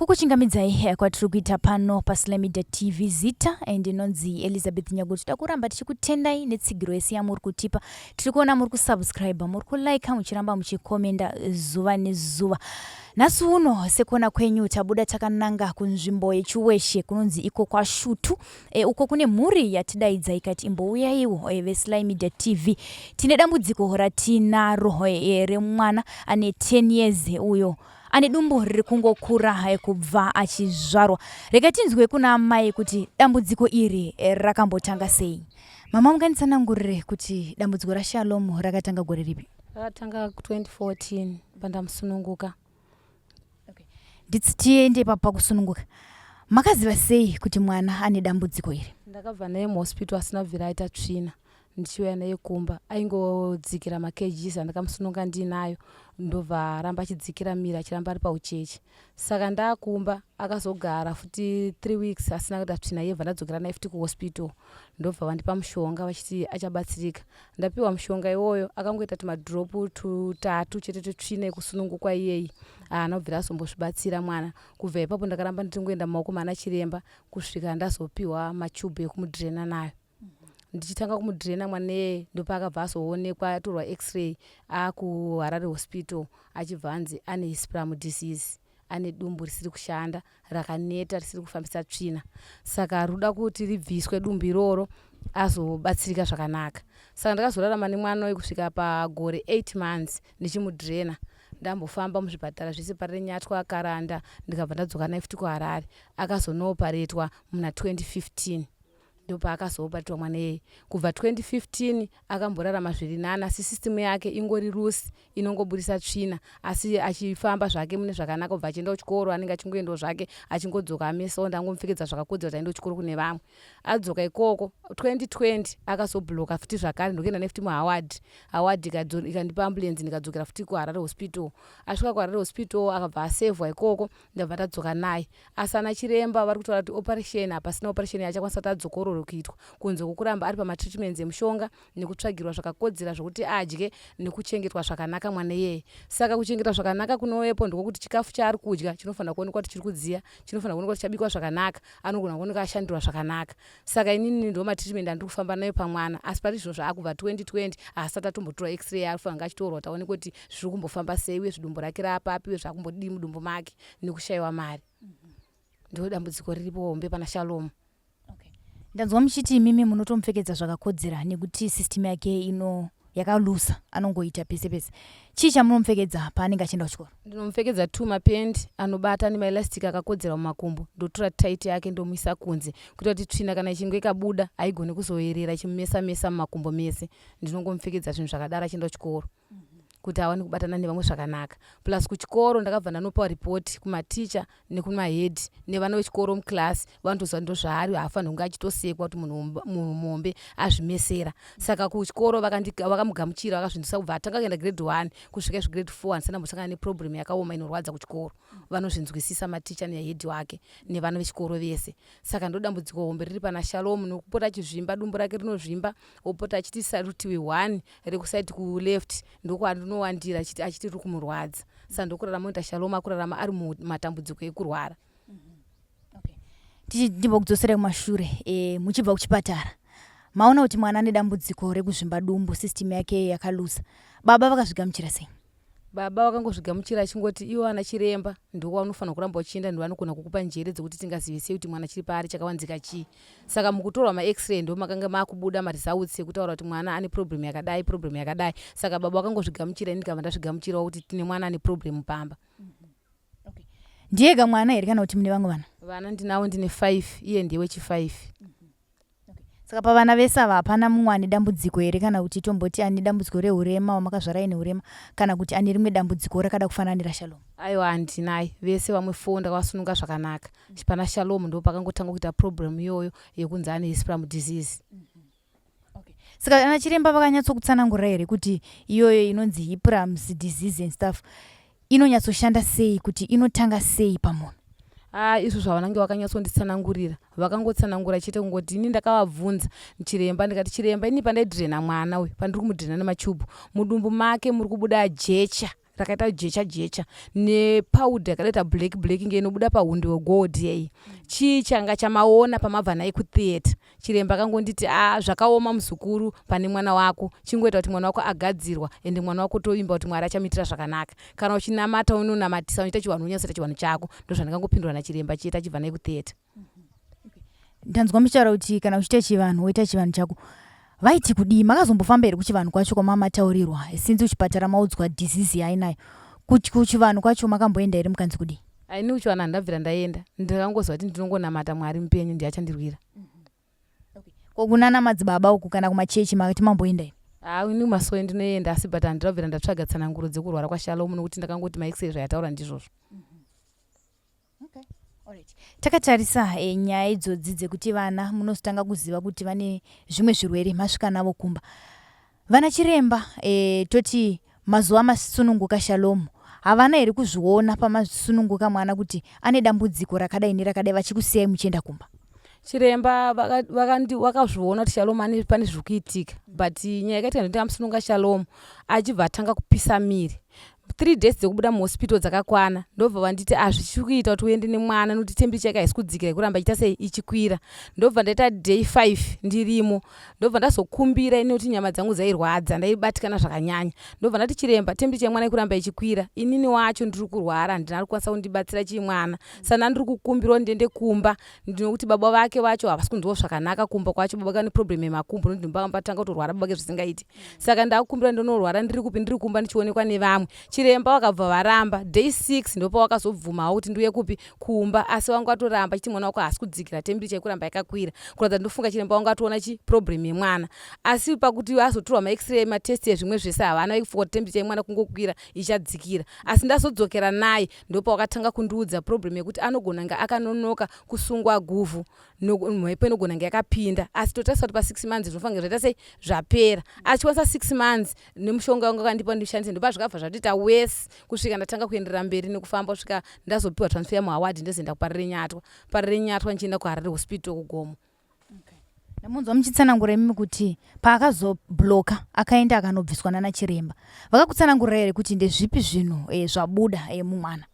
Kukuchingamidzai kwatiri kuita pano paSly Media TV. Zita ndinonzi Elizabeth Nyago. Toda kuramba tichikutendai netsigiro yese yamuri kutipa. Tiri kuona muri kusubscribe, muri kulike, muchiramba muchikomenda zuva nezuva. Nhasi uno sekuona kwenyu tabuda takananga kunzvimbo yeChiweshe kunonzi iko kwaShutu. Uko kune mhuri yatidaidza ikati imbouyaiwo veSly Media TV. Tine dambudziko ratinaro remwana ane 10 years uyo ane dumbu riri kungokura kubva achizvarwa. Rega tinzwe kuna amai kuti dambudziko iri rakambotanga sei. Mama, munganditsanangurire kuti dambudziko raShalom rakatanga gore ripi? Rakatanga 2014 pandamusununguka. Okay. Tiende pakusununguka. Makaziva sei kuti mwana ane dambudziko iri? Ndakabva naye muhospital asina kubvira aita tsvina. Ndichiuya naye kumba aingodzikira makgs andakamusununga ndiinayo, ndobva aramba achidzikira miri, achiramba ari paucheche. Saka ndaakumba akazogara futi 3 weeks asina kuita tsvina yebva ndadzokera naye futi kuhospital, ndobva vandipa mushonga vachiti achabatsirika. Ndapiwa mushonga iwoyo akangoita tumadhoropu tutatu chete twetsvina yekusunungukwa iyeyi, haana kubvira azombozvibatsira mwana. Kubva ipapo ndakaramba ndichingoenda mumaoko maana chiremba kusvika ndazopiwa machubhu ekumudhirena nayo. Ndichitanga kumudhirena mwana iyeye ndopaakabva azoonekwa atorwa x-ray akuHarare Hospital, achibva anzi ane Hispram disease, ane dumbu risiri kushanda, rakaneta, risiri kufambisa tsvina, saka ruda kuti ribviswe dumbu iroro azobatsirika zvakanaka. Saka ndakazorarama nemwana uyu kusvika pagore 8 months ndichimudhirena. Ndambofamba muzvipatara zvese, Parirenyatwa, Karanda, ndikabva ndadzoka naye futi kuHarare. Akazonooparetwa muna 2015, ndopaakazooparetwa mwana iyeye. Kubva 2015 akamborarama zviri nani, asi system yake ingori loose, inongoburisa tsvina, asi achifamba zvake mune zvakanaka. Kubva achienda kuchikoro anenge achingoendawo zvake, achingodzoka amesawo. Ndangomupfekedza zvakakodzera kuti aende kuchikoro kune vamwe. Adzoka ikoko 2020 akazobloka futi zvakare, ndokuenda nefuti muHoward. Howard ikandipa ambulance, ndikadzokera futi kuHarare Hospital. Asvika kuHarare Hospital akabva asevhwa ikoko, ndabva ndadzoka naye. Asi ana chiremba vari kutaura kuti operation hapasina operation yaachakwanisa kuti adzokorore kuitwa, kunze kwokuramba ari pamatreatments emushonga nekutsvagirwa zvakakodzera zvokuti adye nekuchengetwa zvakanaka mwana iyeye. Saka kuchengetwa zvakanaka kunovepo ndokuti chikafu chaari kudya chinofanira kuonekwa kuti chiri kudziya, chinofanira kuonekwa kuti chabikwa zvakanaka, anogona kuonekwa ashandirwa zvakanaka. Saka inini ndo matreatment andiri kufamba nayo pamwana, asi pari zvino zvaakubva 2020 haasati atombotorwa x-ray yaanofanira kunge achitorwa kuti aonekwe kuti zviri kumbofamba sei, uye zvidumbu rake raapapi, uye zvaakumbodii mudumbu make, nekushayiwa mari. Ndo dambudziko riripo hombe pana Shalom. Okay. Ndanzwa muchiti imimi munotomupfekedza zvakakodzera nekuti system yake ino yakalusa, anongoita pese pese. Chii chamunomupfekedza paanenge achienda kuchikoro? Ndinomupfekedza two mapendi anobata nemaelastic akakodzera mumakumbo, ndotora tight yake ndomuisa kunze kuitira kuti tsvina kana ichinge ikabuda haigoni kuzoerera ichimumesa mesa mumakumbo mese. Ndinongomupfekedza zvinhu zvakadaro achienda kuchikoro kuti awane kubatana nevamwe zvakanaka. Plus kuchikoro ndakabva ndanopa ripoti kumaticha nekumahedhi nevana vechikoro muclass, vanotoziva ndo zvaari, haafaniri kunge achitosekwa kuti munhu muhombe azvimesera. Saka kuchikoro vakamugamuchira, vakazvinzwisa. Kubva atanga kuenda grade 1 kusvika izvo grade 4 handisati ndambosangana neproblem yakaoma inorwadza kuchikoro. Vanozvinzwisisa maticha nehedhi wake nevana vechikoro vese. Saka ndo dambudziko hombe riri pana Shalom, nokupota achizvimba, dumbu rake rinozvimba, opota achiti rutivi 1 rekusaidi kuleft ndokwarinowandira, achiti riri kumurwadza. Saka ndokurarama unoita Shalom, akurarama ari mumatambudziko ekurwara. Okay. Ndimbokudzosera kumashure. Muchibva kuchipatara maona kuti mwana ane dambudziko rekuzvimba dumbu, system yake yakalusa, baba vakazvigamuchira sei? Baba vakangozvigamuchira achingoti ivo ana chiremba ndokwaunofanira kuramba uchienda, ndovanogona kukupa njere dzekuti tingazive sei kuti mwana chiri paari chakawanzika chii. Saka mukutorwa max-ray ndo makanga makubuda maresults ekutaura kuti mwana ane problem yakadai, problem yakadai. Saka baba vakangozvigamuchira, ini ndikabva ndazvigamuchirawo kuti tine mwana ane problem pamba. Okay. Ndiyega mwana here kana kuti mune vamwe vana? Vana ndinavo, ndine 5, iye ndiye wechi5. Saka pavana vese ava hapana mumwe ane dambudziko here, kana kuti tomboti ane dambudziko reurema wamakazvara aine urema, kana kuti ane rimwe dambudziko rakada kufanana neraShalom? Aiwa, handinai. Vese vamwe 4 ndakavasununga zvakanaka. Pana Shalom ndo pakangotanga kuita problem iyoyo yekunzi ane Hispram disease. Okay. Saka ana chiremba vakanyatsokutsanangurira here kuti iyoyo inonzi Hiprams disease and stuff inonyatsoshanda sei, kuti inotanga sei pamunhu? A, izvo zvavanange vakanyatsonditsanangurira, vakangotsanangura chete kungoti ini ndakavabvunza chiremba, ndikati, "Chiremba, ini pandaidhirena mwana uyu, pandiri kumudhirena nemachubhu, mudumbu make muri kubuda jecha. rakaita jecha jecha nepowder yakadaita black black nge inobuda pahundi wegold yei. Chii changa chamaona pamabva naye kutheatre? Chiremba akangonditi a ah, zvakaoma muzukuru pane mwana wako, chingoita kuti mwana wako agadzirwa ende mwana wako tovimba kuti Mwari achamuitira zvakanaka. Kana uchinamata unonamatisa, unoita chivanhu unonyatsoita chivanhu chako. Ndozvandakangopindura nachiremba chete achibva naye kutheatre. Ndanzwa muchitaura kuti kana uchiita chivanhu woita chivanhu chako. Vaiti kudii? Makazombofamba here kuchivanhu kwacho kwamamataurirwa since kuchipatara maudzwa disease yaainayo? Kuchivanhu kwacho makamboenda here mukanzi kudii? Ini kuchivanhu handabvira ndaenda. Ndakangoziva kuti ndinongonamata Mwari mupenyu ndiye achandirwira. Ko kunana madzibaba uku kana kumachechi makati mamboenda here? Haa ini kumasowe ndinoenda asi but handinabvira ndatsvaga tsananguro dzekurwara kwaShalom nokuti ndakangoti maX-ray zvayataura ndizvozvo. Okay. Alright. Takatarisa e, nyaya idzodzi dzekuti vana munozotanga kuziva kuti vane zvimwe zvirwere masvika navo kumba. Vana chiremba e, toti mazuva masununguka Shalom havana here kuzviona pamasununguka mwana kuti ane dambudziko rakadai nerakadai vachikusiyai muchienda kumba? Chiremba vakazviona kuti Shalom ane pane zviri kuitika but nyaya yakaitika ndekuti amusununga Shalom achibva atanga kupisa miri 3 days dzekubuda muhospital dzakakwana ndobva vanditi hazvichiri kuita kuti uende nemwana nokuti temperature yake haisi kudzikira ikuramba ichiita sei ichikwira. Ndobva ndaita day 5 ndirimo ndobva ndazokumbira ini nokuti nyama dzangu dzairwadza ndaibatikana zvakanyanya. Ndobva ndati chiremba temperature yemwana ikuramba ichikwira inini wacho ndiri kurwara handina ari kukwanisa kundibatsira chii mwana sana ndiri kukumbirawo ndiende kumba ndinokuti baba vake vacho havasi kunzwawo zvakanaka kumba kwacho baba vake vane problem yemakumbo nokuti ndopatanga kutorwara baba vake zvisingaiti saka ndakukumbira ndonorwara ndiri kupi ndiri kumba ndichionekwa nevamwe chiremba vakabva varamba day 6 ndopawakazobvumawo kuti ndiuye kupi kumba asi wangu atoramba achiti mwana wako haasi kudzikira temperature ikuramba yakakwira kuratidza ndofunga chiremba wangu atoona chi problem yemwana asi pakuti azotorwa max-ray matest ezvimwe zvese havana kufunga kuti temperature yemwana kungokwira ichadzikira asi ndazodzokera naye ndopawakatanga kundiudza problem yekuti anogona nga akanonoka kusungwa guvhu mhepo inogona nga yakapinda asi totarisa kuti pa6 months zvinofanira zvaita sei zvapera achikwanisa 6 months nemushonga wanga wakandipa ndishandise ndopa zvakabva zvatoita worse kusvika ndatanga kuenderera mberi nekufamba kusvika ndazopiwa transfer muhaward ndozoenda kuParirenyatwa Parirenyatwa ndichienda kuHarare Hospital kuGomo. Ndamunzwa muchitsanangura imimi kuti paakazobloka akaenda akanobviswa nana chiremba. Vakakutsanangurira here kuti ndezvipi zvinhu e, zvabuda e, mumwana?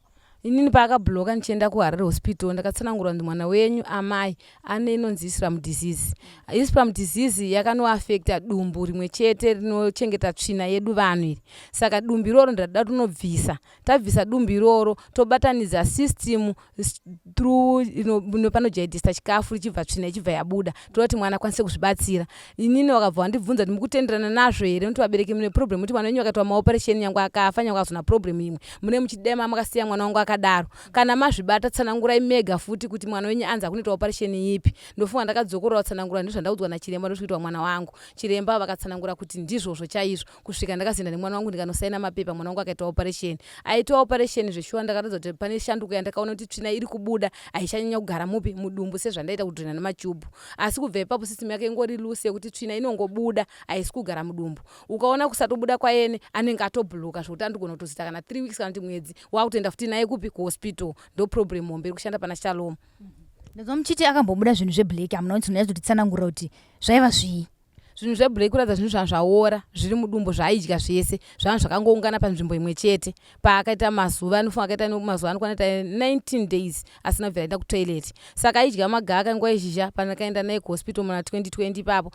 Inini paakabloka ndichienda kuHarare Hospital ndakatsanangurwa kunzi mwana wenyu amai ane inonzi Islam disease. Islam disease yakanoafekta dumbu rimwe chete rinochengeta tsvina yedu vanhu iri. Saka dumbu iroro ndada rinobvisa. Tabvisa dumbu iroro tobatanidza system through panojaidhista chikafu richibva tsvina ichibva yabuda toda kuti mwana akwanise kuzvibatsira. Inini vakabva vandibvunza kuti mukutenderana nazvo here nokuti vabereki mune problem kuti mwana wenyu akaitwa maoperation nyangwe akafa nyangwe akazona problem imwe mune muchidema makasiya mwana wangu akadaro. Kana mazvibata tsanangurai mega futi kuti mwana wenyu anzi akunoitwa operation ipi. Ndofunga ndakadzokorora kutsanangura ndozvandaudzwa nachiremba ndozvikuitwa mwana wangu. Chiremba vakatsanangura kuti ndizvozvo chaizvo kusvika ndakazoenda nemwana wangu ndikanosaina mapepa mwana wangu akaitwa operation. Aitwa operation zveshuwa ndakaratidza kuti pane shanduko yandakaona kuti tsvina iri kubuda haichanyanya kugara mupi mudumbu sezvandaita kudrena nemachubhu. Asi kubva ipapo system yake ingori loose yekuti tsvina inongobuda haisi kugara mudumbu. Ukaona kusatobuda kwayene anenge atobloka zvekuti anogona kutozoita kana 3 weeks kana kuti mwedzi wakutoenda futi naye kupi kuhospital. Ndo problem hombe iri kushanda pana Shalom. Ndonzwa muchiti akambobuda zvinhu zveblack hamuna kunyatsodzitsanangurira kuti zvaiva zvii. Zvinhu zveblack kuratidza zvinhu zvanga zvaora zviri mudumbu zvaaidya zvese zvanga zvakangoungana panzvimbo imwe chete. Paakaita mazuva anofunga akaita mazuva anokwana kuita 19 days asina kubvira aenda kutoilet. Saka aidya magaka nguva yezhizha pandakaenda naye kuhospital muna 2020 ipapo.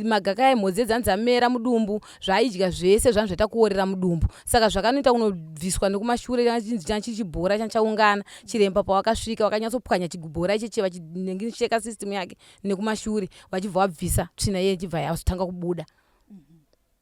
Magaka aya mhodzi dzanga dzamera mudumbu zvaaidya zvese zvanga zvaita kuorera mudumbu. Saka zvakanoita kunobviswa nekumashure changa chiri chibhora changa chaungana. Chiremba pawakasvika vakanyatsopwanya chibhora icheche vachinengecheka system yake nekumashure vachibva vabvisa tsvina iye ichibva yazotanga kubuda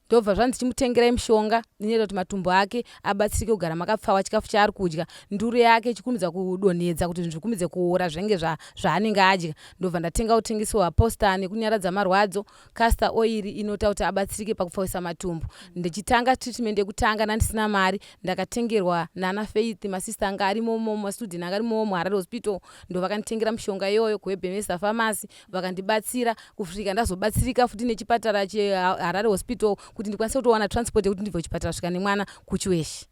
ndobva zvanzi chimutengerai mushonga inoita kuti matumbu ake abatsirike kugara makapfawa chikafu chaari kudya nduru yake ichikurumidza kudonhedza kuti zvinhu zvikurumidze kuora zvinenge zvaanenge adya ndobva ndatenga kutengesewa posta nekunyaradza marwadzo castor oil inoita kuti abatsirike pakupfawisa matumbu ndichitanga treatment yekutanga ndandisina mari ndakatengerwa nana Faith masista anga arimo mastudent anga arimo muHarare Hospital ndovakanditengera mishonga iyoyo kuHebemesa Pharmacy vakandibatsira kusvika ndazobatsirika futi nechipatara cheHarare Hospital kuti ndikwanise kutowana transport yekuti ndibve kuchipatara kusvika nemwana kuChiweshe.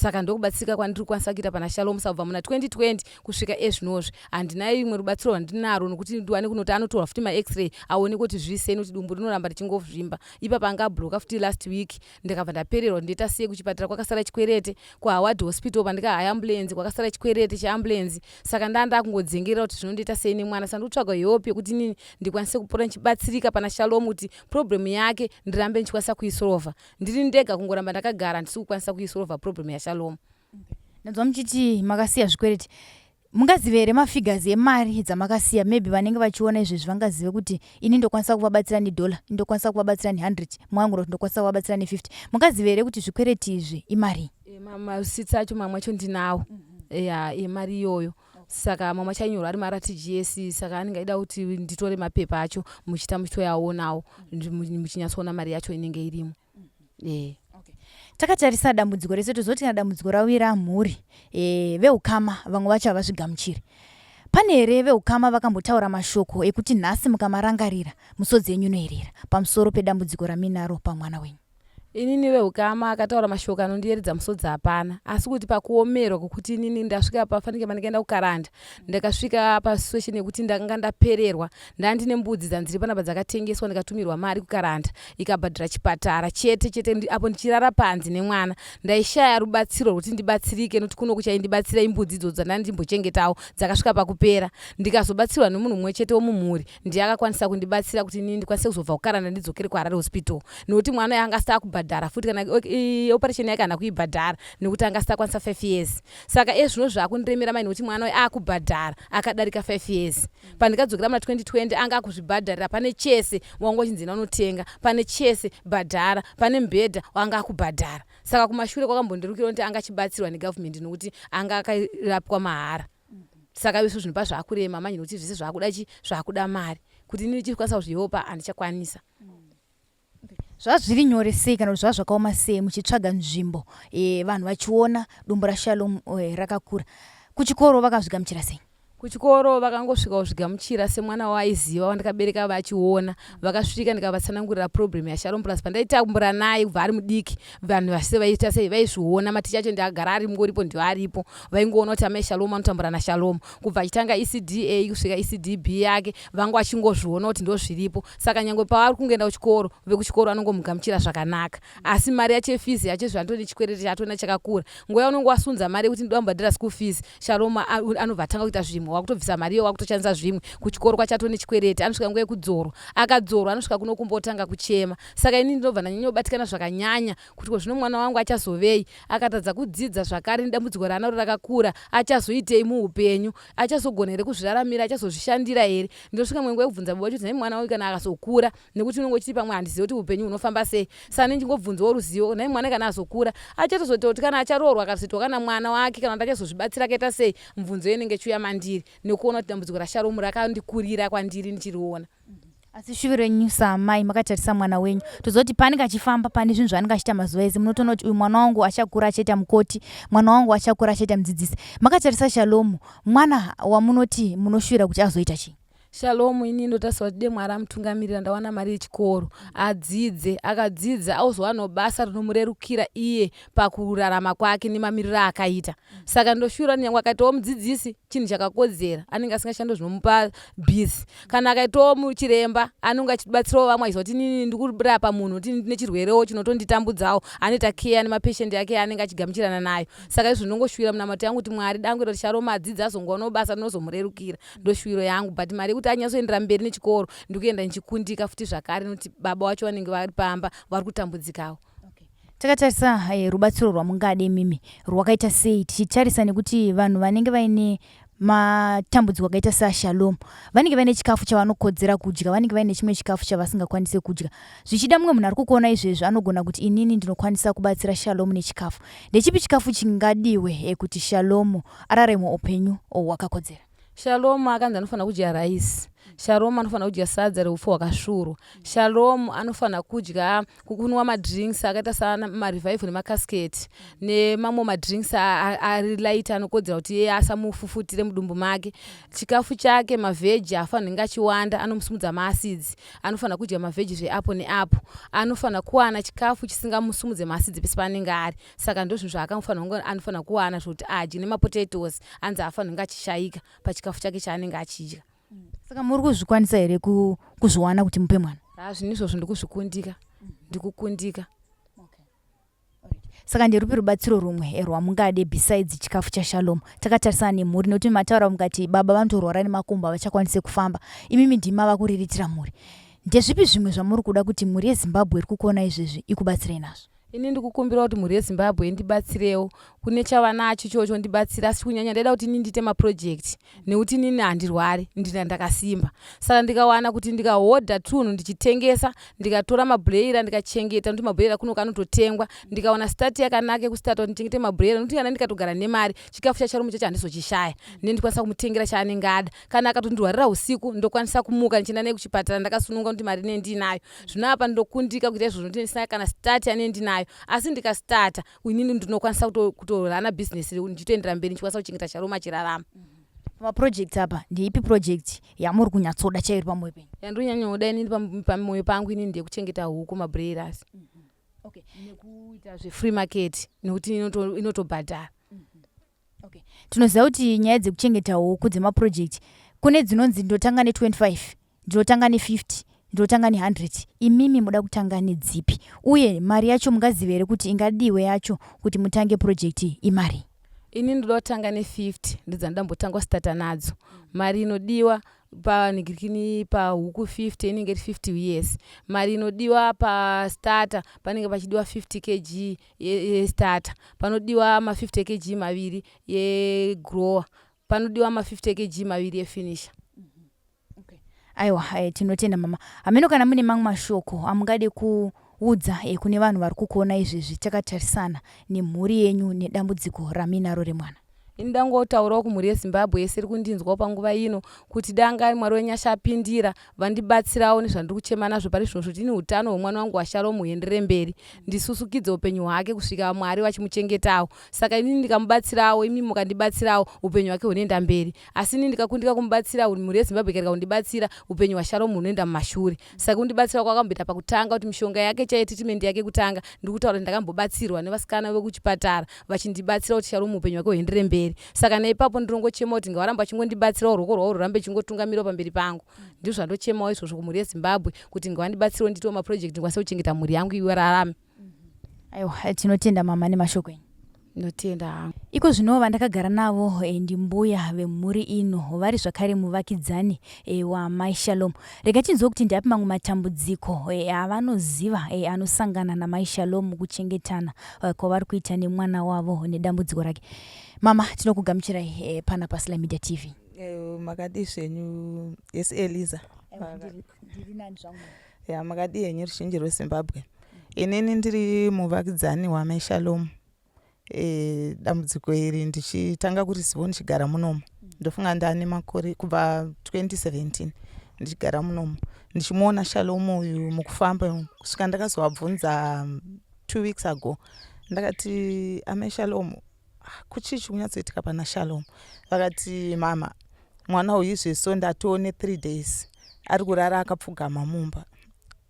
Saka ndokubatsirika kwandiri kukwanisa kuita pana Shalom. Saka kubva muna 2020 kusvika ezvinozvi handina imwe rubatsiro rwandinaro nokuti ndiwane kunoti anotorwa futi max-ray aonekwe kuti zviri sei nokuti dumbu rinoramba richingozvimba. Ipapa anga abloka futi last week ndikabva ndapererwa ndoita sei kuchipatara kwakasara chikwerete kuHoward Hospital pandikahaya ambulance kwakasara chikwerete cheambulance. Saka ndaa ndakungodzengerera kuti zvinondoita sei nemwana. Saka ndikutsvaga help yekuti inini ndikwanise kupora ndichibatsirika pana Shalom kuti problem yake ndirambe ndichikwanisa kuisolva. Ndiri ndega kungoramba ndakagara handisi kukwanisa kuisolva problem yaShalom. Ndanzwa muchiti makasiya zvikwereti. Mungazive here mafigures emari dzamakasiya? Maybe vanenge vachiona izvezvi vangazive kuti ini ndokwanisa kuvabatsira nedollar, ini ndokwanisa kuvabatsira ne100, mumwe angu ndokwanisa kuvabatsira ne50. Mungazive here kuti zvikwereti izvi imarii? Mareceipts acho mamwe acho ndinawo ya emari iyoyo. Saka mamwe acho ainyorwa ari maRTGS saka anenge aida kuti nditore mapepa acho muchiita muchitoyaonawo muchinyatsoona mari yacho inenge irimo. Okay. Takatarisa dambudziko rese tozoti kana dambudziko rawira mhuri e, veukama vamwe vacho havazvigamuchiri. Pane here veukama vakambotaura mashoko ekuti nhasi mukamarangarira musodzi yenyu inoerera pamusoro pedambudziko raminaro pamwana wenyu? Inini veukama akataura mashoko anondiyeredza musodzi hapana asi kuti pakuomerwa kwekuti inini ndasvika pafanike pandikaenda kukaranda ndakasvika pasituation yekuti ndakanga ndapererwa ndandine mbudzi dzanziri panapa dzakatengeswa ndikatumirwa mari kukaranda ikabhadhara chipatara chete chete apo ndichirara panze nemwana ndaishaya rubatsiro rwekuti ndibatsirike nokuti kuno kuchaindibatsira imbudzi idzodzo dzandandimbochengetawo dzakasvika pakupera ndikazobatsirwa nemunhu mumwe chete womumhuri ndiye akakwanisa kundibatsira kuti inini ndikwanise kuzobva kukaranda ndidzokere kuharare hospital nekuti mwana uyo anga asati akubhadhara futi kana operation yake haana kuibhadhara nekuti anga asati akwanisa 5 years saka ezvino zvakundiremera mai nekuti mwana uyo akubhadhara akadarika 5 years pandikadzokera muna 2020 anga akuzvibhadharira pane chese wanga uchinzi enda unotenga pane chese bhadhara pane mubhedha wanga akubhadhara saka kumashure kwakambondirukira kuti anga achibatsirwa negavhumendi nokuti anga akarapwa mahara saka izvo zvinhu pazvakurema manje nokuti zvese zvakuda chi zvakuda mari kuti ini ndichikwanisa kuzviyopa handichakwanisa. Zvazviri nyore sei kana kuti zvazvakaoma sei muchitsvaga nzvimbo e, vanhu vachiona dumbu raShalom e, rakakura kuchikoro vakazvigamuchira sei? Kuchikoro vakangosvika kuzvigamuchira semwana waaiziva wandakabereka vachiona. Vakasvika ndikavatsanangurira problem yaShalom plus pandaitambura naye kubva ari mudiki vanhu vese vaiita sei vaizviona maticha acho ndiagara ari ngoripo ndiyo aripo vaingoona kuti amai Shalom anotambura naShalom kubva achitanga ECDA kusvika ECDB yake vanga vachingozviona kuti ndozviripo saka nyangwe pavari kungoenda kuchikoro vekuchikoro vanongomugamuchira zvakanaka asi mari yacho yefees yacho zvandone chikwereti chaatona chakakura nguva yaunonge wasunza mari yekuti ndoda kubhadhara school fees Shalom anobva atanga kuita zvimwe wakutobvisa mari iyo wakutoshandisa zvimwe kuchikoro kwacho atone chikwereti anosvika nguva yekudzorwa akadzorwa anosvika kuno kumba otanga kuchema saka ini ndinobva ndanyanyobatikana zvakanyanya kuti ko zvino mwana wangu achazovei akatadza kudzidza zvakare nedambudziko raanaro rakakura achazoitei muupenyu achazogona here kuzviraramira achazozvishandira here ndinosvika mwe nguva yekubvunza baba vacho kuti nhai mwana uyu kana akazokura nekuti unenge uchiti pamwe handizive kuti upenyu hunofamba sei saka ndingobvunzawo ruzivo nhai mwana kana azokura achatozoita kuti kana acharoorwa akazoitwa kana mwana wake kana kuti achazozvibatsira akaita sei mubvunzo inenge ichiuya mandiri nekuona kuti dambudziko raSharomu rakandikurira kwandiri ndichiriona. Asi shuviro yenyu saamai makatarisa mwana wenyu toziva kuti paanenge achifamba pane zvinhu zvaanenge achiita mazuva ese munotoona kuti uyu mwana wangu achakura achaita mukoti mwana wangu achakura achaita mudzidzisi makatarisa Shalomu mwana wamunoti munoshuvira kuti azoita chii? Shalom ini ndotarisira kuti dai Mwari amutungamirira ndawana mari yechikoro adzidze akadzidza ozowanawo basa rinomurerukira iye pakurarama kwake nemamiriro aakaita saka ndoshuvira kuti nyangwe akaitawo mudzidzisi chinhu chakakodzera anenge asingashandi zvinomupa busy kana akaitawo chiremba anenge achibatsirawo vamwe achiziva kuti inini ndikurapa munhu kuti ndine chirwerewo chinotonditambudzawo anoita care nemapatient ake anenge achigamuchirana nayo saka izvo ndinongoshuvira munamato yangu kuti Mwari dangoita kuti Shalom adzidze azongowanawo basa rinozomurerukira ndoshuviro yangu but mari yekuti anyatsoendera mberi nechikoro ndikuenda ndichikundika futi zvakare nekuti baba wacho vanenge vari pamba vari kutambudzikawo. Okay. Takatarisa eh, rubatsiro rwamungade imimi rwakaita sei tichitarisa nekuti vanhu vanenge vaine matambudziko akaita saShalom vanenge vaine chikafu chavanokodzera kudya vanenge vaine chimwe chikafu chavasingakwanise kudya zvichida mumwe munhu ari kukuona izvezvi anogona kuti inini ndinokwanisa kubatsira Shalom nechikafu ndechipi chikafu chingadiwe eh, kuti Shalom ararame upenyu hwakakodzera. Shalom akanzi anofanira kudya rice. Shalom anofanira kudya sadza reupfu hwakasvurwa. Shalom anofanira kudya kunwa madrinks akaita sana marevival nemacasket nemamwe madrinks ari light anokodzera kuti iye asamufufutire mudumbu make. Chikafu chake mavheji haafanirwi kunge achiwanda anomusimudza maacids. Anofanira kudya mavheji zveapo neapo. Anofanira kuwana chikafu chisingamusimudze maacids pese paanenge ari. Saka ndozvinhu zvaakafanira kunge anofanira kuwana zvekuti adye nemapotatoes anzi haafanirwi kunge achishaika pachikafu chake chaanenge achidya. Saka muri kuzvikwanisa here kuzviwana kuti mupe mwana? Haa zvinhu izvozvo ndikuzvikundika, ndikukundika. Saka nderupi rubatsiro rumwe eh, rwamungade besides chikafu chaShalom? Takatarisana nemhuri nekuti mataura mukati baba vanotorwara nemakumbo havachakwanise kufamba, imimi ndimi mava kuriritira mhuri. Ndezvipi zvimwe zvamuri kuda kuti mhuri yeZimbabwe iri kukuona izvezvi ikubatsirei nazvo? Ini ndikukumbira kuti mhuri yeZimbabwe indibatsirewo kune chavanacho ichocho ndibatsire asi kunyanya ndaida kuti ini ndiite maproject nekuti inini handirwari ndina ndakasimba saka ndikawana kuti ndikahodha tunhu ndichitengesa ndikatora mabhureira ndikachengeta nekuti mabhureira kuno kanototengwa ndikawana start yakanaka yekustarta kuti ndichengete mabhureira nekuti kana ndikatogara nemari chikafu chacharume chacho handizochishaya ne ndikwanisa kumutengera chaanenge ada kana akatondirwarira usiku ndokwanisa kumuka ndichienda naye kuchipatara ndakasununga kuti mari ine ndiinayo zvino apa ndokundika kuita izvozvo nekuti ndisina kana start yane ndinayo asi ndikastarta inini ndinokwanisa kutorana business ndichitoendera mberi ndichikwanisa kuchengeta charoma chirarama. Pamaproject apa ndeipi project yamuri kunyatsoda chaiyo iri pamoyo penyu? Yandinonyanyoda inini pamoyo pangu inini ndeyekuchengeta huku mabroilers. Okay. Nekuita zvefree market nekuti inotobhadhara. Okay. Tinoziva kuti nyaya dzekuchengeta huku dzemaproject kune dzinonzi ndotanga ne25 ndinotanga ne50 ndinotanga ne100 imimi muda kutanga nedzipi uye mari yacho mungazive here kuti ingadiwe yacho kuti mutange project imari? Ini ndoda kutanga ne50 ndodzandambotanga kustarta nadzo. Mari inodiwa panhingirikini pahuku 50 inenge iri 50 years. Mari inodiwa pastarter panenge pachidiwa 50 kg yestarter. Panodiwa ma 50 kg maviri yegrower. Panodiwa ma 50 kg maviri efinisher. Okay. Aiwa eh, tinotenda mama. Hameno kana mune mamwe mashoko amungade kuudza eh, kune vanhu vari kukuona izvezvi takatarisana nemhuri yenyu nedambudziko raminaro remwana. Ini ndangotaurawo kumhuri yeZimbabwe yese iri kundinzwawo panguva ino kuti danga Mwari wenyasha apindira vandibatsirawo nezvandiri kuchema nazvo pari zvino zvekuti ini utano hwemwana wangu waShalom huenderere mberi ndisusukidze upenyu hwake kusvika Mwari vachimuchengetawo saka inini ndikamubatsirawo imi mukandibatsirawo upenyu hwake hunoenda mberi Asi ini ndikakundika kumubatsira, mhuri yeZimbabwe ikarega kundibatsira, upenyu hwaShalom hunoenda mumashure. Saka kundibatsira kwakamboita pakutanga kuti mishonga yake chaiyo treatment yake kutanga, ndiri kutaura kuti ndakambobatsirwa nevasikana vekuchipatara vachindibatsira kuti Shalom upenyu hwake huenderere mberi. Saka neipapo ndinongochema kuti ngavaramba vachingondibatsirawo ruoko rwavo rwurambe ruchingotungamirwa pamberi pangu. Ndizvo zvandochemawo izvozvo kumhuri yeZimbabwe kuti ngavandibatsirewo ndiitewo maproject ndikwanise kuchengeta mhuri yangu irarame. Aiwa, tinotenda mama nemashoko enyu. Ndinotenda hangu. Iko zvino vandakagara navo eh, ndimbuya vemhuri ino vari zvakare muvakidzani eh, wamai Shalom. Rega tinzwe kuti ndeapi mamwe matambudziko eh, avanoziva eh, anosangana namai Shalom mukuchengetana eh, kwavari kuita nemwana wavo nedambudziko rake. Mama, tinokugamuchirai eh, pana paSly Media TV. Eh, makadii zvenyu yes Eliza. Ndiri nani zvangu. Ya makadii henyu ruzhinji rweZimbabwe. Inini ndiri muvakidzani wamai Shalom. E, dambudziko iri ndichitanga kuriziva ndichigara munomu. Ndofunga ndane makore kubva 2017 ndichigara munomu. Ndichimuona Shalom uyu mukufamba kusvika ndakazovabvunza 2 weeks ago. Ndakati amai Shalom kuchii chikunyatsoitika pana Shalom vakati mama mwana uyu izvezvo ndatoo ne 3 days ari kurara akapfugama mumba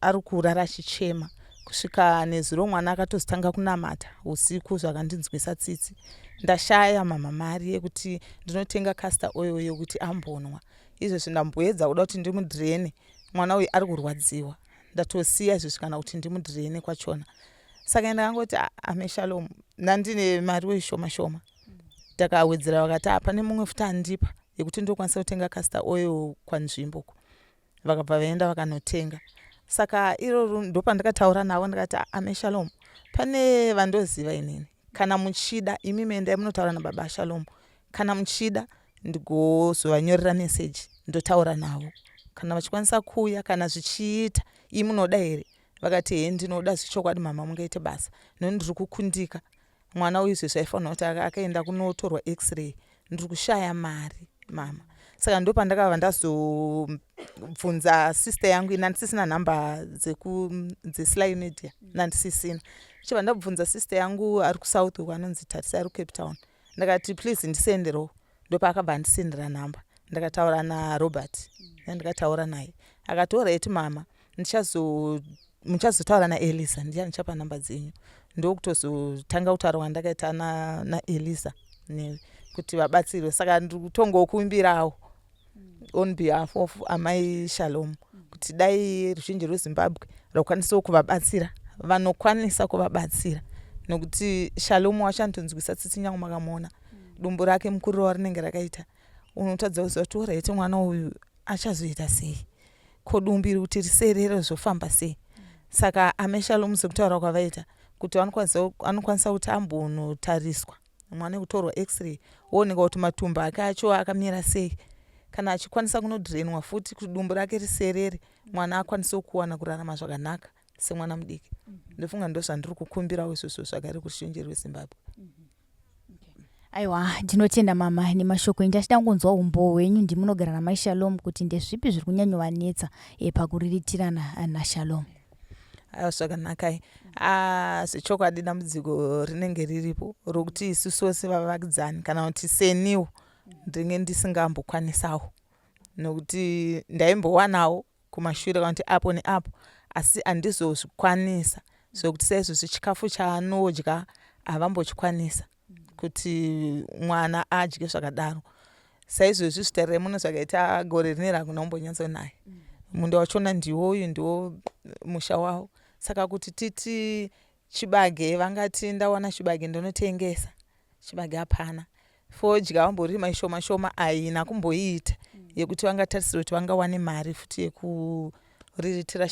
ari kurara achichema kusvika nezuro mwana akatozotanga kunamata usiku zvakandinzwisa tsitsi ndashaya mama mari yekuti ndinotenga castor oil yekuti ambonwa izvezvi ndamboedza kuda kuti ndimudhirene mwana uyu ari kurwadziwa ndatosiya izvezvi kana kuti ndimudhirene kwachona saka ndakangoti ah, ame shalom ndandine mari shoma shoma takawedzera vakati ah, pane mumwe futi andipa yekuti ndokwanisa kutenga castor oil kwanzvimbo vakabva vaenda vakanotenga saka iroro ndopandakataura navo ndikati ah, ame shalom pane vandoziva inini kana muchida imi meendai munotaura nababa shalom kana muchida ndigozovanyorera meseji ndotaura navo kana vachikwanisa kuuya kana zvichiita imi munoda here Vakati hee ndinoda zvechokwadi mhamha mungaite basa neni ndiri kukundika mwana uyu izvezvi aifanirwa kuti akaenda kunotorwa x-ray ndiri kushaya mari mama saka ndopandakava Ndakazobvunza sister yangu, ina ndisisina nhamba dzeSly Media, nandisisina. Ndichibva ndabvunza sister yangu ari kuSouth uko, anonzi Tarisa, ari kuCape Town. Ndakati, "Please ndisenderewo." Ndopaakabva andisendera nhamba. Ndakataura naRobert, ndikataura naye, akati, "Alright mama, muchazotaura naElisa, ndiye ndichapa nhamba dzenyu." Ndokutozotanga kutaura kwandakaita naElisa kuti vabatsirwe. Saka ndiri kutongokumbirawo on behalf of amai Shalom kuti dai ruzhinji rweZimbabwe rwakwanisawo kuvabatsira, vanokwanisa kuvabatsira, nokuti Shalom wacho anotonzwisa tsitsi. Nyange makamuona dumbu rake mukuriro warinenge rakaita, unotadza kuziva kuti, alright, mwana uyu achazoita sei? Ko dumbu iri kuti riserere zvofamba sei? Saka amai Shalom, sekutaura kwavaita kuti anokwanisa kuti ambonotariswa mwana, kutorwa X-ray, wooneka kuti matumbu ake acho akamira sei, kana achikwanisa kunodhirenwa futi kuti dumbu rake riserere, mwana akwanise kuwana kurarama zvakanaka semwana mudiki. Ndofunga ndo zvandiri kukumbirawo izvozvo zvakare kuruzhinji rweZimbabwe. Aiwa, ndinotenda mama nemashoko enyu. Tachida kunzwa umbowo hwenyu, ndimunogara namai Shalom, kuti ndezvipi zviri kunyanyovanetsa pakuriritirana naShalom. Aiwa, zvakanakai. Zvechokwadi dambudziko rinenge riripo rokuti isusu sevavakidzani, kana kuti seniwo, ndinge ndisingambokwanisawo, nokuti ndaimbowanawo kumashure kana kuti apo neapo, asi handizozvikwanisa zvokuti saizvozvi chikafu chaanodya havambochikwanisa kuti mwana adye zvakadaro. Saizvozvi zvitarirai muno zvakaita gore rineri, hakuna kumbonyatsonaya. Munda wachona ndiwoyu, ndiwo musha wavo. Saka kuti titi chibage, vangati ndawana chibage ndonotengesa chibage, hapana. Fodya vamborima ishoma shoma, haina kumboiita yekuti vangatarisira kuti vangawane mari futi yekuriritira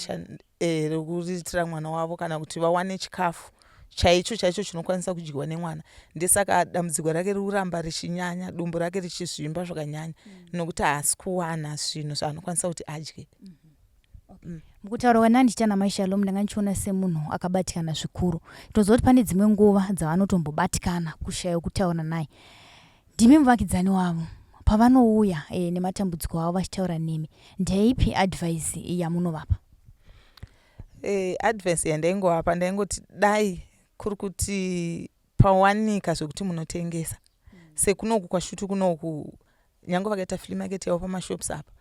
rekuriritira mwana wavo, kana kuti vawane chikafu chaicho chaicho chinokwanisa kudyiwa nemwana. Ndesaka dambudziko rake riri kuramba richinyanya, dumbu rake richizvimba zvakanyanya, nokuti haasi kuwana zvinhu zvaanokwanisa kuti adye. Mukutaura kwandandichita namai Shalom, ndanga ndichiona semunhu akabatikana zvikuru. Tinoziva kuti pane dzimwe nguva dzavanotombobatikana kushaya kutaura naye. Ndimi muvakidzani wavo, pavanouya nematambudziko avo vachitaura nemi, ndeipi advice yamunovapa? Advice yandaingovapa, ndaingoti dai kuri kuti pawanika zvekuti munotengesa sekunoku kwaShutu kunoku, nyange vakaita flea market yavo pamashops apa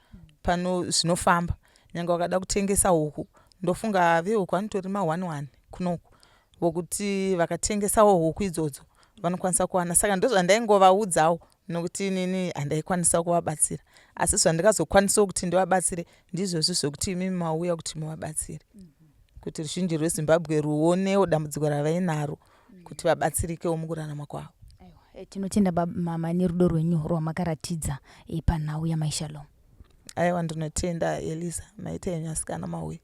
pano, zvinofamba. Nyange vakada kutengesa huku, ndofunga vehuku vanotori ma1 1 kunoku, vokuti vakatengesawo huku idzodzo vanokwanisa kuwana. Saka ndozvandaingovaudzawo, nokuti inini handaikwanisa kuvabatsira, asi zvandikazokwanisawo kuti ndivabatsire ndizvozvo zvokuti imimi mauya kuti muvabatsire, kuti ruzhinji rweZimbabwe ruonewo dambudziko ravainaro, kuti vabatsirikewo mukurarama kwavo. Tinotenda mama nerudo rwenyu rwamakaratidza panhau yamai Shalom. Aiwa, ndinotenda Elisa, maita henyu asikana mauya.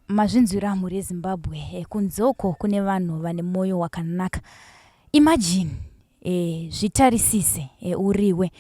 Mazvinzwira, mhuri yeZimbabwe, kunze uko kune vanhu vane mwoyo wakanaka. Imagine, zvitarisise, uriwe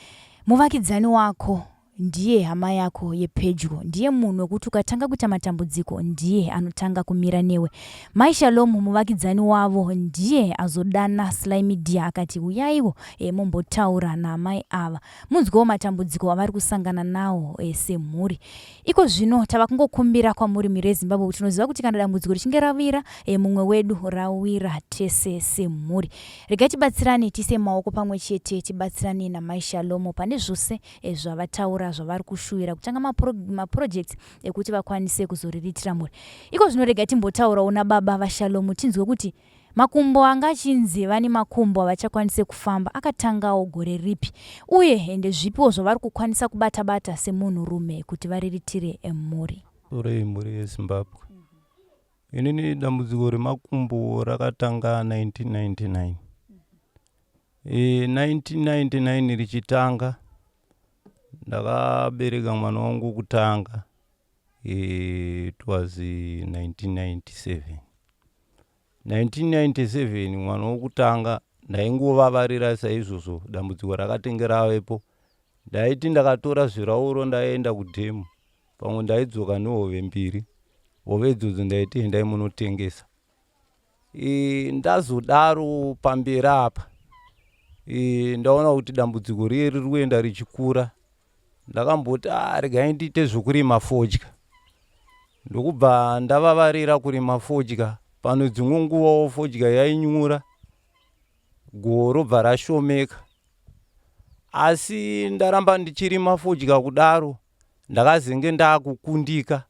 muvakidzani wako, ndiye hama yako yepedyo, ndiye munhu wekuti ukatanga kuita matambudziko ndiye anotanga kumira newe. Mai Shalom, muvakidzani wavo ndiye azodana Sly Media akati, "Uyaiwo mumbotaura naamai ava, munzwewo matambudziko avari kusangana nawo semhuri." Iko zvino tava kungokumbira kwamuri, mhuri yeZimbabwe, kuti tinoziva kuti kana dambudziko richinge rawira mumwe wedu, rawira tese semhuri. Regai tibatsirane, tiise maoko pamwe chete, tibatsirane namai Shalomo pane zvose zvavataura zvavari kushuvira kutanga maprojects ekuti vakwanise kuzoriritira mhuri. Iko zvino regai timbotaurawo nababa vaShalomu, tinzwe kuti makumbo anga achinzi vane makumbo havachakwanise kufamba akatangawo gore ripi, uye ende zvipiwo zvavari kukwanisa kubata bata semunhurume kuti variritire mhuri. Sorei, mhuri yeZimbabwe. Inini dambudziko remakumbo rakatanga 1999. 1999 richitanga, ndakabereka mwana wangu kutanga. It was 1997. 1997 mwana wokutanga, ndaingovavarira saizvozvo. Dambudziko rakatenge ravepo, ndaiti ndakatora zvirauro ndaenda kudhemu, pamwe ndaidzoka nehove mbiri. Hove idzodzo ndaiti, "Endai munotengesa." Ndazodaro pamberi apa, ndaona kuti dambudziko riye riri kuenda richikura. Ndakamboti ah, regai ndiite zvokurima fodya, ndokubva ndavavarira kurima fodya. Pano dzimwe nguvawo fodya yainyura, goho robva rashomeka. Asi ndaramba ndichirima fodya kudaro, ndakazenge ndakukundika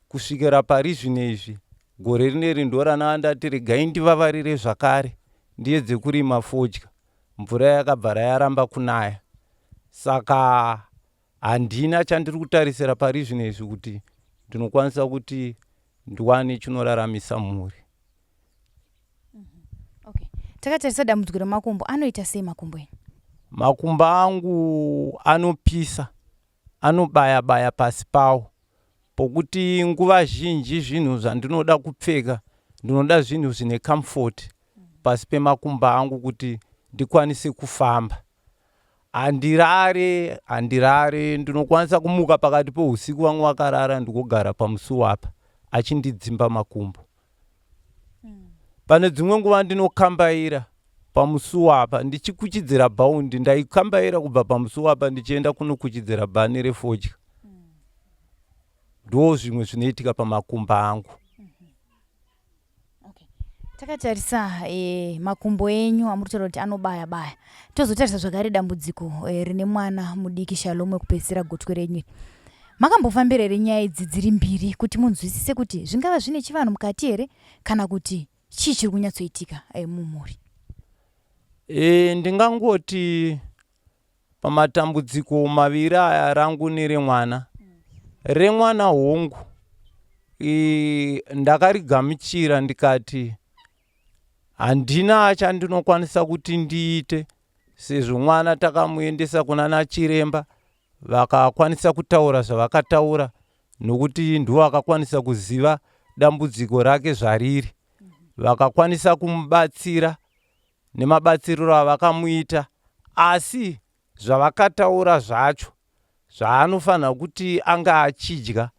kusvikira pari zvino izvi. Gore rineri ndorana ndati regai ndivavarire zvakare ndiedze kurima fodya. Mvura yakabva rayaramba kunaya, saka handina chandiri kutarisira pari zvino izvi kuti ndinokwanisa kuti ndiwane chinoraramisa mhuri. Okay. Takatarisa dambudziko remakumbo, anoita sei makumbo enyu? Makumbo angu anopisa, anobaya baya pasi pawo pokuti nguva zhinji zvinhu zvandinoda kupfeka ndinoda zvinhu zvine comfort pasi pemakumbo angu kuti ndikwanise kufamba. Handirare, handirare, ndinokwanisa kumuka pakati peusiku vamwe vakarara ndigogara pamusuwo apa achindidzimba makumbo. Pane dzimwe nguva ndinokambaira pamusuwo apa ndichikuchidzira bhaundi. Ndaikambaira kubva pamusuwo apa ndichienda kunokuchidzira bhani refodya. Ndo zvimwe zvinoitika pamakumbo angu. Okay. Takatarisa makumbo enyu amuri kutaura kuti anobaya baya, tozotarisa zvakare dambudziko rine mwana mudiki Shalom wekupedzisira gotwe renyu iri. Makambofambira here nyaya idzi dziri mbiri kuti munzwisise kuti zvingava zvine chivanhu mukati here kana kuti chii chiri kunyatsoitika mumhuri? Ndingangoti pamatambudziko maviri aya, rangu neremwana, remwana hongu ndakarigamuchira ndikati handina chandinokwanisa kuti ndiite sezvo mwana takamuendesa kuna nachiremba vakakwanisa kutaura zvavakataura nokuti ndivo vakakwanisa kuziva dambudziko rake zvariri, vakakwanisa kumubatsira nemabatsiriro avakamuita, asi zvavakataura zvacho zvaanofanira kuti anga achidya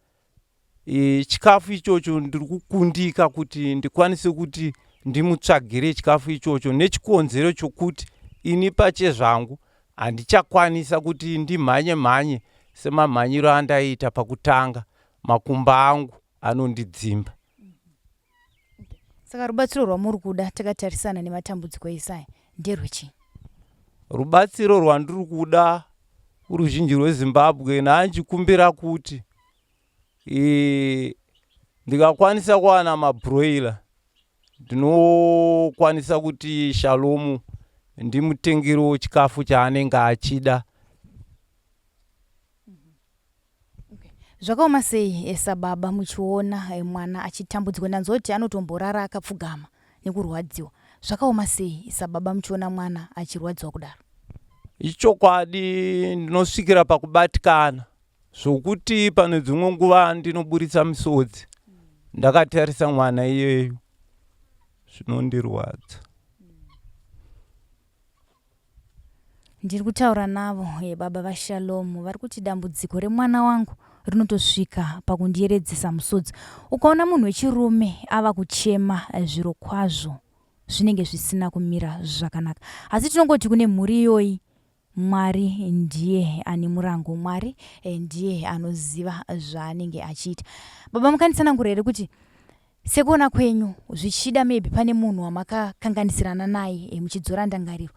chikafu ichocho ndiri kukundika kuti ndikwanise kuti ndimutsvagire chikafu ichocho nechikonzero chokuti ini pachezvangu handichakwanisa kuti ndimhanye mhanye semamhanyiro andaiita pakutanga. Makumbo angu anondidzimba. Saka rubatsiro rwamuri kuda takatarisana nematambudziko ese aya nderwechii? Rubatsiro rwandiri kuda kuruzhinji rweZimbabwe, nhanjikumbira kuti ndikakwanisa kuwana mabroiler ndinokwanisa kuti Shalomu ndimutengerewo chikafu chaanenge achida. Zvakaoma sei sababa muchiona mwana achitambudzwa, ndanzwa kuti anotomborara akapfugama nekurwadziwa. Zvakaoma sei sababa muchiona mwana achirwadziwa kudaro? Ichokwadi, ndinosvikira pakubatikana zvokuti pane dzimwe nguva ndinoburitsa misodzi ndakatarisa mwana iyeyu, zvinondirwadza. Ndiri kutaura navo baba vaShalom vari kuti dambudziko remwana wangu rinotosvika pakundiyeredzesa musodzi. Ukaona munhu wechirume ava kuchema zviro kwazvo zvinenge zvisina kumira zvakanaka. Asi tinongoti kune mhuri iyoyi Mwari ndiye ane murango, Mwari ndiye anoziva zvaanenge achiita. Baba mukanditsanangura here kuti Sekuona kwenyu zvichida maybe pane munhu wamakakanganisirana naye muchidzora ndangariro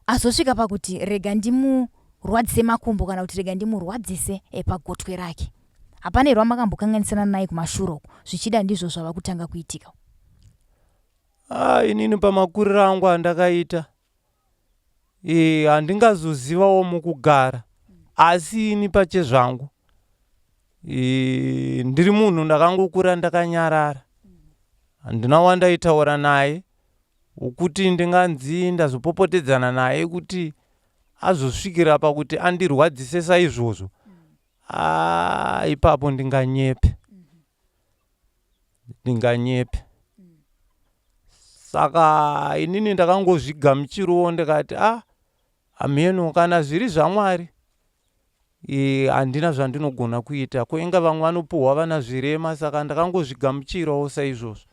azosvika pakuti rega ndimurwadzise makumbo kana kuti rega ndimurwadzise pagotwe rake. Hapana here wamakambokanganisirana naye kumashure uko zvichida ndizvo zvava kutanga kuitika? Ah, inini pamakuriro angu andakaita handingazozivawo mukugara, asi ini pachezvangu ndiri munhu ndakangokura ndakanyarara, handina wandaitaura naye wokuti ndinganzi ndazopopotedzana naye kuti azosvikira pakuti andirwadzise saizvozvo. Ah, ipapo ndinganyepe, ndinganyepe. Saka inini ndakangozvigamuchirawo ndikati ah, hameno kana zviri zvaMwari, handina zvandinogona kuita. Ko inga vamwe vanopuhwa vana zvirema, saka ndakangozvigamuchirawo saizvozvo.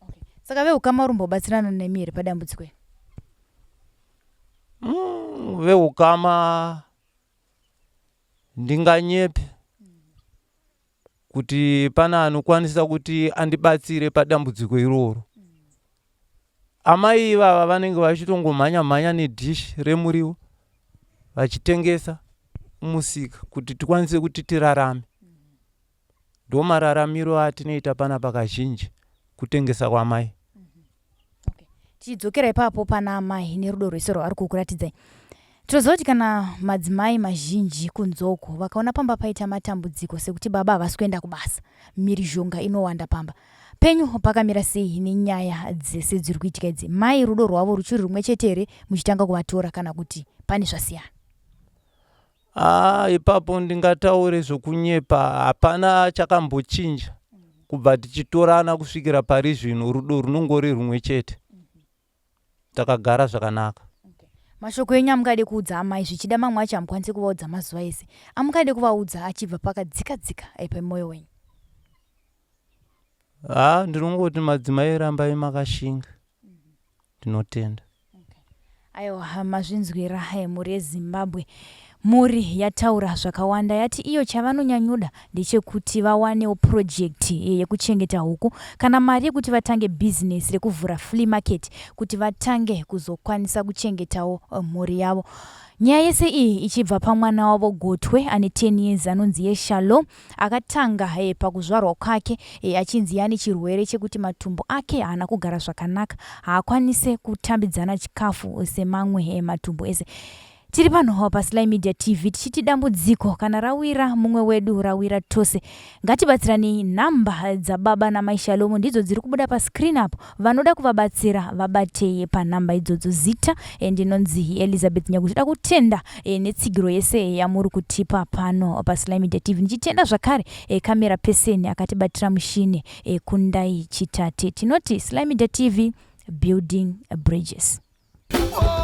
Okay. Saka veukama uri kumbobatsirana nemi here padambudziko iri? Veukama Ndinganyepe kuti pane anokwanisa kuti andibatsire padambudziko iroro. Amai ivava vanenge vachitongomhanya mhanya nedhishi remuriwo vachitengesa musika kuti tikwanise kuti tirarame. Ndomararamiro atinoita panapa kazhinji kutengesa kwamai. Tichidzokera ipapo pana amai nerudo rwese rwavari kukuratidzai. Tinoziva kuti kana madzimai mazhinji kunze uko vakaona pamba paita matambudziko sekuti baba havasi kuenda kubasa, mhirizhonga inowanda pamba. Penyu pakamira sei nenyaya dzese dziri kuitika idzi? Mai rudo rwavo ruchiri rumwe chete here muchitanga kuvatora kana kuti pane zvasiyana? Haa ipapo ndingataure zvokunyepa hapana chakambochinja kubva tichitorana kusvikira pari zvino rudo runongori rumwe chete takagara zvakanaka. Mashoko enyu amungade kuudza amai zvichida mamwe acho hamukwanise kuvaudza mazuva ese amungade kuvaudza achibva pakadzika dzika eh, pemwoyo wenyu. Haa ndinongoti madzimai rambai makashinga ndinotenda. Aiwa mazvinzwira eh, mhuri yeZimbabwe. Mhuri yataura zvakawanda yati iyo chavanonyanyuda ndechekuti vawanewo purojekiti eh, yekuchengeta huku kana mari yekuti vatange bhizinesi rekuvhura flea market kuti vatange kuzokwanisa kuchengetawo eh, mhuri yavo. Nyaya yese iyi ichibva pamwana wavo Gotwe ane 10 years anonzi yeShalom Akatanga eh, pakuzvarwa kwake eh, achinzi ane chirwere chekuti matumbu ake haana kugara zvakanaka, haakwanise kutambidzana chikafu semamwe eh, matumbu ese. Tiri pano paSly Media TV tichiti dambudziko kana rawira mumwe wedu rawira tose. Ngatibatsiranei, nhamba dzababa namai Shalomu ndidzo dziri kubuda pascreen apo. Vanoda kuvabatsira vabatei panhamba idzodzo. Zita eh, ndinonzi Elizabeth Nyakuti. Toda kutenda eh, netsigiro yese yamuri kutipa pano paSly Media TV. Ndichitenda zvakare eh, camera person akatibatira mushini eh, Kundai Chitate. Tinoti Sly Media TV building bridges. Oh.